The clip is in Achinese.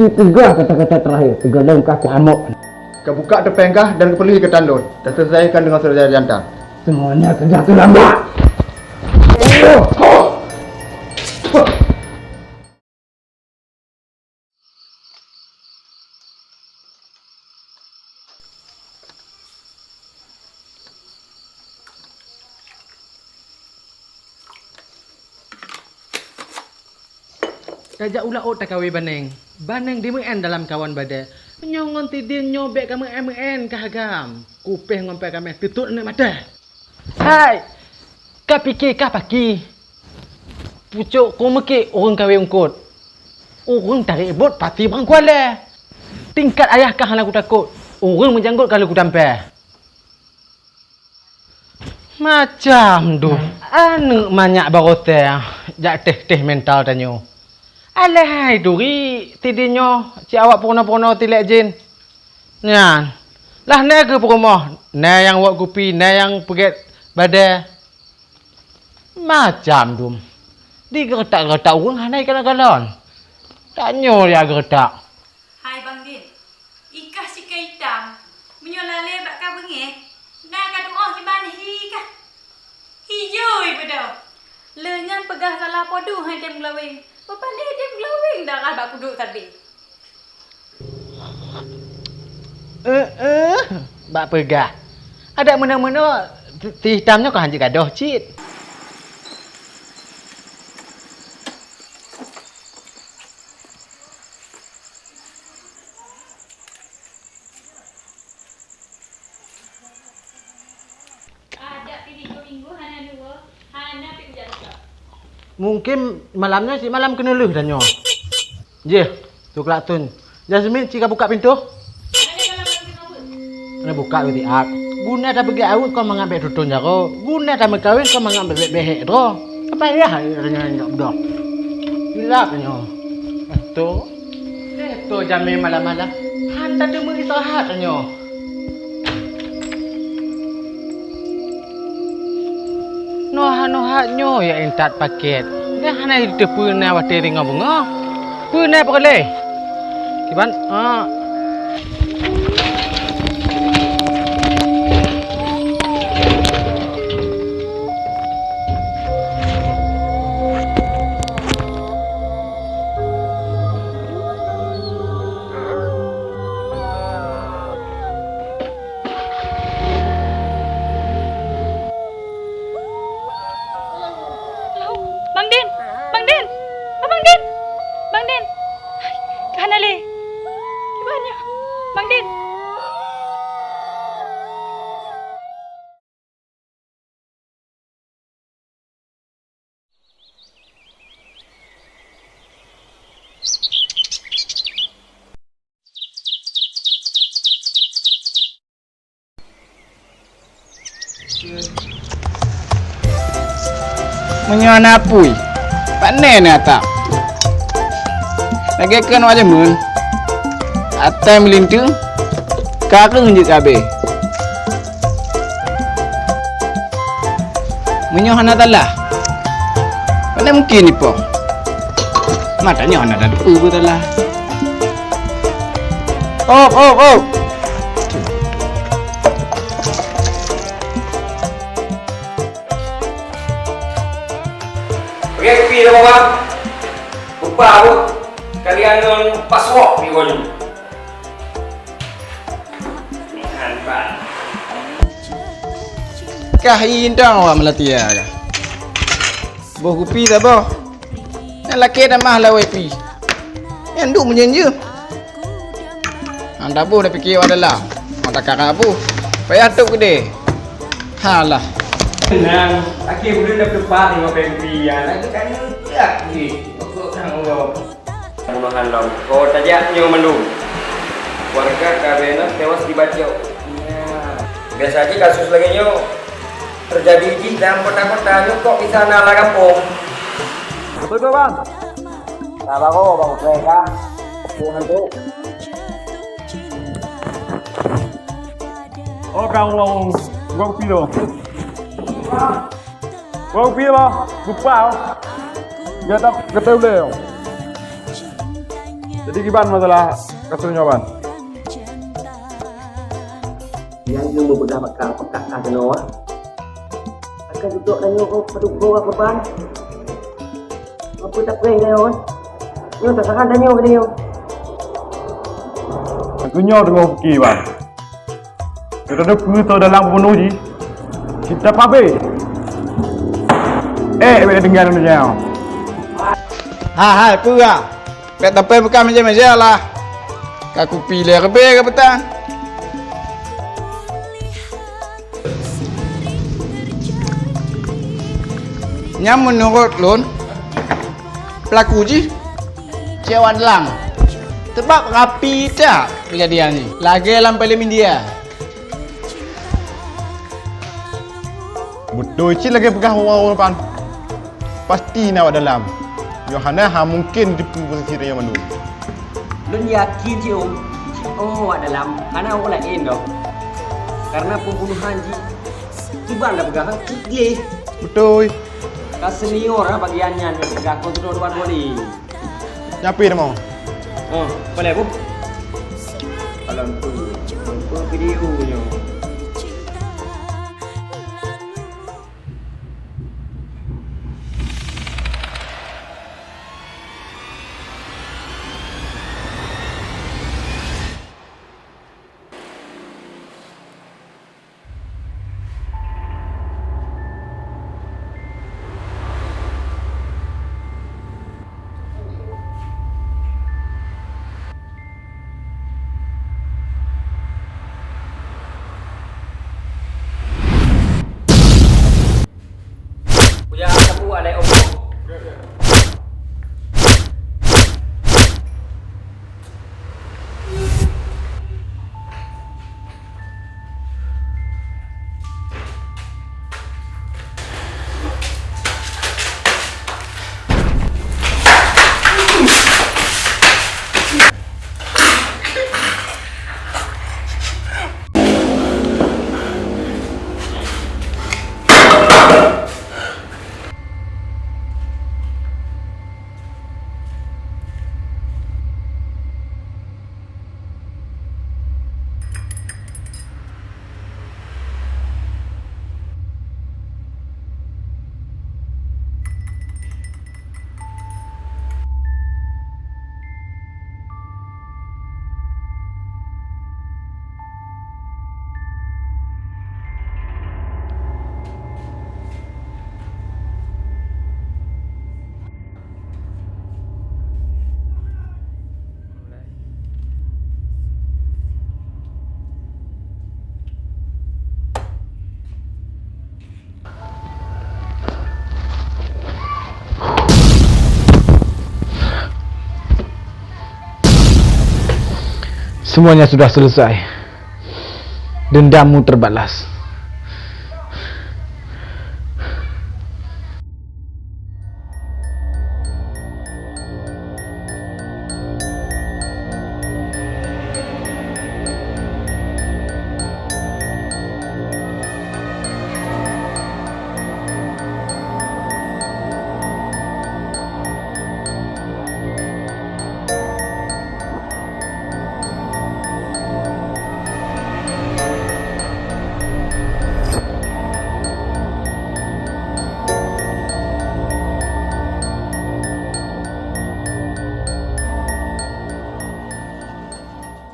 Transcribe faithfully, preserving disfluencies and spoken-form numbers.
Tiga kata-kata terakhir, tiga lom kah kuamok. Ka buka topeng kah dan ka peuleueh ié tandon, dan selesaikan dengan saudara Janta. Semuanya sudah terlambat. Tajak u laôt takawe baneng. Baneng dimeu'en dalam kawan badée. Nyoe ngon sidin nyoe bék kameu'en-meu'en kah agam. Kupéh ngon péh kaméh teutot aneuk maté. Hai! Ka pike kah paki? Pucôk ku meukiek ureuëng kawé eungkôt. Ureuëng tarek bot pati bang kualée. Tingkat ayah kah hana kutakot. Ureuëng meujanggot ka lheueh kutampée. Macam dum aneuk manyak barotée jak teh-teh mental tanyoe. Alai hai turi sidin nyoe cit awak peurunoe-peurunoe tilek jén. Nyan, lah nèe keuh peurumoh, nèe nyang wot kupi, nèe nyang peugét badée. Macam dum. Di geuretak-geuretak ureuëng hana ikalon-kalon. Tanyoe ya geuretak. Hai Bang Din, ikah sikai itam. Meunyoe lalée bak ka beungéh, na ka tuoh jiban hi kah. Hijôi beudôh. Lé nyan peugah salah podu hai tem glowing. Peupandai tem glowing darah bak kuduk sabe. Eh, eh, bak peugah. Adak meunoe-meunoe, ti, ti itam nyoe ka hanjeuet gadoh cit. Mungkin malam nyoe cit malam keuneulheueh tanyoe. Jih, tu keulak thon. Jasmin, ci ka buka pintoh. Hana buka witiak. Guna tapeugét aweuek kon mangat bék tutôn jaroe. Guna tameukawen kon mangat bék bék béhek droe. Apa ya tanyoe nyok beudôh? Ilak tanyoe. Beutôi. Eh, to jamé malam-malam. Han tateumé istirahat tanyoe. Noha-noha nyoe ya intat paket. Dah hana jiteupeue na watée ringoh beungoh. Peue na peureulée? Kiban, ah. Bang Din! Bang Din! Oh, Bang Din! Bang Din! Hai, ka hana lé. Kiban nyoe? Bang Din! Meunyoe na apui, pat nèe neuletak? Lagée keu awak jameun, atai meulinteue, ka keuh jeuet kabé. Meunyoe hana talah, pane mungkin ipoh. Mata nyoe hana tateupeu beutalah. Op, op, op! Oke, kupi dah, Bang. Lupa aku. Kalian ngon password ni, Bang. Kah intang awak meulatia kah? Boh kupi saboh. Nyang lakée tamah lawée pi. Nyang duek meunyeun jeuh. Nyang taboh na pike awak dalam. Nyang takara boh. Payah tôb keudeh. Halah. Nang, lakée ulôn na teupat ngon pengpi ya. Lagi kan gerak jih. Pokok nang uroe. Pembunuhan lom. Ho tajak nyoe mandum. Warga K B N tewas dibacok. Ya. Biasa jih kasus lagée nyoe terjadi jih dalam kota-kota nyoe kok bisa na lam gampông. Betul tu, Bang. Nah, baru, Bang, mereka. Tuhan tu. Oh, Bang, Bang, Bang Pilo. Wah, piye, Bah? Lupa, oh. Gata, gata ulée, oh. Jadi kiban masalah kasus nyoe, Ban? Nyang jeuet meubeudôh bakal peugah kah keunoe. Akan dudoe tanyoe padubgoe, Ban. Apa tak payah nyoe? Nyoe tak saran tanyoe keu nyoe. Tanyoe teungoh pike, Ban. Kita tu peue teu dalam peubunoh jih. Kita pabé. Eh, bèk tinggai dalam nyoe. Hai, hai, peue? Bèk tapeubuka meja-meja lah. Ka kupi lé reubeh ka petang. Nyan meunurot lôn, peulaku jih cewek dalam. Teubab rapi that keujadian jih, lagèe lam filem India. Beutôi cit lagèe peugah awak-awak pan. Pasti na awak dalam. Nyoe hana, hana mungken ditipu posisi tanyoe mandum. Lôn yakin cit, Om, cit awak dalam hana awak laén doh. Karena pembunuhan jih kiban dah peugah, cit gleh. Beutôi. Ka senior lah bagian nyan, peugah kontrol dua kali. Nyapi nama? Oh, boleh, Bu? Alam tu, apa video nyo? Kuya sapu alai ombok. Semuanya sudah selesai. Dendammu terbalas.